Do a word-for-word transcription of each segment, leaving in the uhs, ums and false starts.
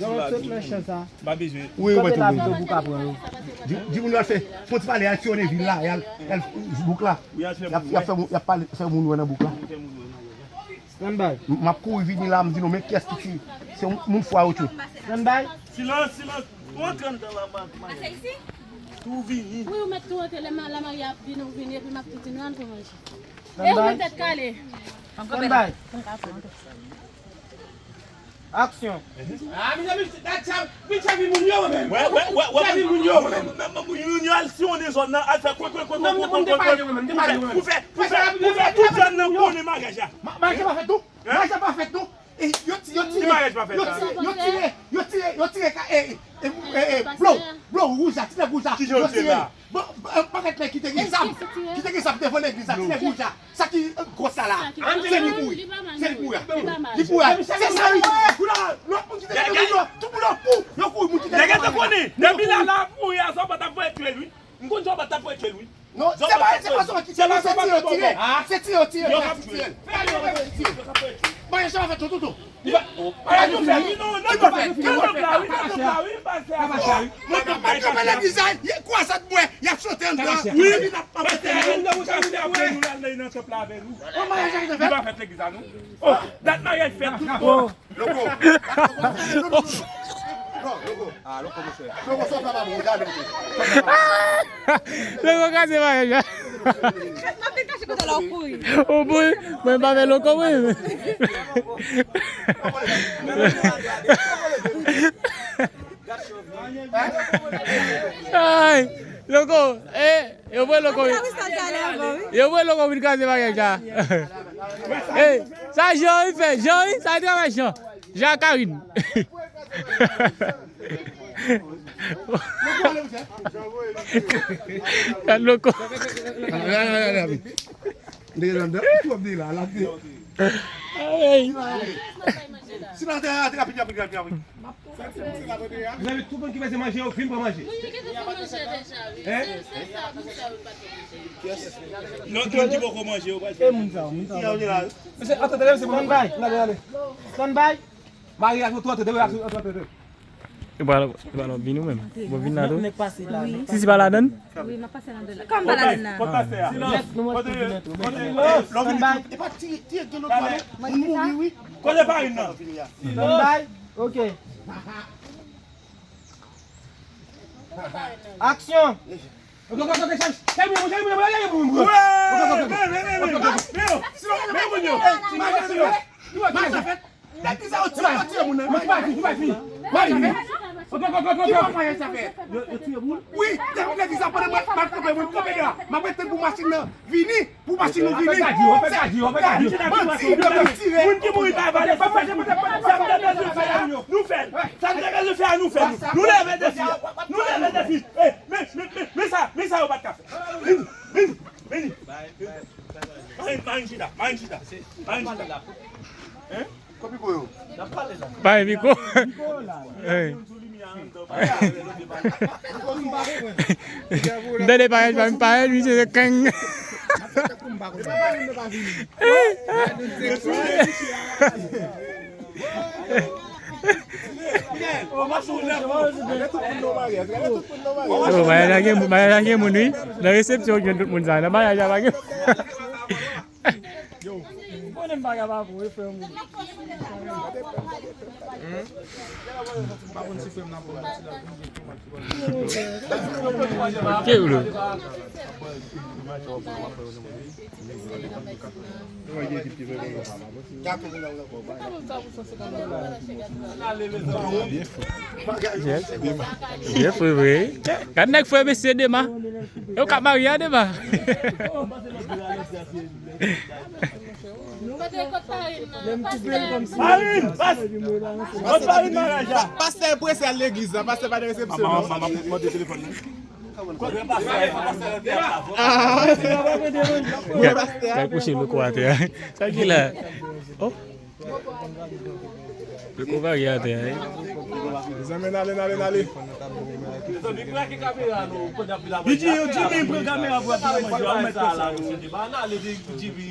Yon lòt sot nan chan sa. Pa bezwen. Wi, wi, kanpe la, pou ka pran yo. Di, di moun yo al fè, fè yon ti pale, al siyone vil la, y al, y al bouk la. Y ap, y ap fè moun, y ap pale, fè moun wè nan bouk la. Stand by. M, m ap kouri vini la, m di nou, men kiyès ki ti, se yon moun fwa yo tchwe. Stand by. Silans, silans. Ou antre anndan la, ma, ma. Tou vini. Wi, ou mèt tou antre, lè ma, la Maria ap vini, ou vini, epi m ap tou di nou, ann pou manje. E ou mèt tèt kale. Stand by. Aksyon. Ah, mi, mi, dat sa, mi, sa vi moun yo, mwen menm. Wè, wè, wè, wè. Sa vi moun yo, mwen menm. Moun yo al siyonnen zòn nan, al fè kwen, kwen, kwen, kwen, kwen, kwen, kwen. Pou fè, pou fè, pou fè tout zòn nan konnen maryaj la. Maryaj la pa fèt tou. Maryaj la pa fèt tou. E, yo ti, yo tire, yo tire, yo tire, yo tire, yo tire, ka, e, e, e, e, e, blo, blo wouj la, ti nèg wouj la, yo tire. Bon, bon, pakèt nèg ki te gen zam, ki te gen zam devan legliz la, ti nèg wouj la, sa ki, e, gwòs la la, se li mouri, se li mouri. Li mouri. Se sa wi. Kounye a, lòt moun ki te gen moun yo, tout moun yo kou, yo kouri, moun ki te gen moun yo. Depi la, la mouri a, sa w pa t ap voye tye l wi. M konn sa w pa t ap voye tye l wi. Non, se pa, se pa sòlman ki tire, se tire yo tire. Se tire yo tire, yo ka tire. Bon, yo chama fè tonton. Li va. Ay, nou fè, non, non, nou fè. Nan nòt la, wi, nan nòt la, wi, pase a. Mwen, mwen, mwen, legliz la, kwazad mwen, y ap chante anndan. Wi, pase a, nou ka fè apre nou la, nou nan tanp la avè nou. Li pa fèt legliz la, non. Oh, dat maryaj fèt tout bon. Loko. Non, Loko. Ah, Loko, monchè. Loko, sa w fè pa bon, gade, Loko. Loko kraze maryaj la. Ou boul, mwen pa fè Loko, mwen. Ay, Loko, eh. Yo voye Loko vin. Yo voye Loko vin kraze maryaj la. Ey, sa Jean wi fè. Jean wi, sa travay Jean. Jean ak Karine. Gad Loko. Ay. Mezanmi, tout moun ki bezwen manje yo, vin pran manje. Mwen gen pou manje deja, wi. Hein? Se, se sa, moun sa yo, moun pa t manje. Lòt moun ki poko manje yo pral fè. E moun sa yo, moun sa yo. Mesye, antre, antre, mesye, stand by. Gade, gade. Stand by. Maria, antre, antre, antre, antre, antre. Ou pa la, ou pa la vin ou menm. Bon, vin la tou. Nèg pase la. Si, si pa ladann? Wi, m ap pase nan de la. Kòm pa ladann nan. Kote pastè a? Silans. Kote, kote, kote, stand by. E pa ti, ti gen lòt pale. Moun mouri, wi. Kote Karine nan? Stand by. Ok. Aksyon! Legliz sa yo tire, yo tire moun nan. Maryaj la fèt. Legliz sa yo tire, yo tire moun nan. Maryaj la fèt. Maryaj la fèt. Ki bò maryaj la fèt? Yo, yo tire moun. Wi, depi legliz la pandan mwen, m ap kanpe, mwen kanpe la. M ap rete pou machin nan vini. Pou machin nou vini. Fè kadi, fè kadi, fè kadi. Bandi, bandi, tire. Moun ki mouri pa vale, pa vale. Sa m te bezwen fè a, nou fè l. Sa m te bezwen fè a, nou fè l. Nou leve defi. Nou leve defi. Eh, men, men, men, men sa, men sa yo pa t ka fè. Vini, vini, vini. Marin, Marin chita, Marin chita. Marin chita. Hein? Kote mikwo yo? Bay mikwo. Hey. M tande payaj pa m payaj, misye se keng. Oh, maryaj la gen moun, maryaj la gen moun, wi. Nan resepsyon, ou jwenn tout moun sa. Nan maryaj la, pa gen. Yo. Konnen m pa ka pa pou, wi, frè m. Pa konn si frè m nan pou. Ke ou lo? Byen fou. Byen fou, wi. Gad nèg fou, mesye Dema. Yo k ap marye a Dema. Marin, pas, pas Marin maryaj la. Pastè prese al legliz la, pastè pa nan resepsyon non. Maman, maman, mande telefòn nan. Kote pastè a? Pastè a te ap la. Gad, gad kouche Louko atè a. Sa ki la? Oh. Louko marye atè a, wi. Mezanmi, n ale, n ale, n ale. Mezanmi, brake kamera nou, pandan ap vin la. Jimmy, Jimmy, pran kamera pou ap vin la, manje, ou mèt fè sa, wi. N ale, Jimmy.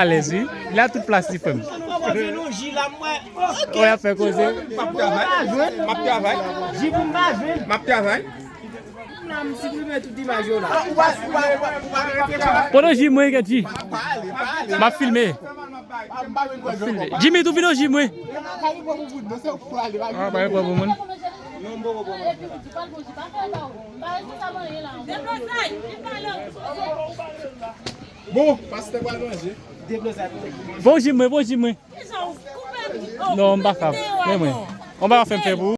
Alèz wi. Li a tout plas li, frè m. Ou ap fè koze. M ap travay. M ap travay. M ap travay. Pran nan ji mwen, Kedji. M ap filme. Jimmy, tou vin nan ji mwen. Ah, pa gen pwoblèm, moun. Bon, pastè pral manje. Bon ji mwen, bon ji mwen. Non, m pa kab. Men mwen. On pa fè m fè pou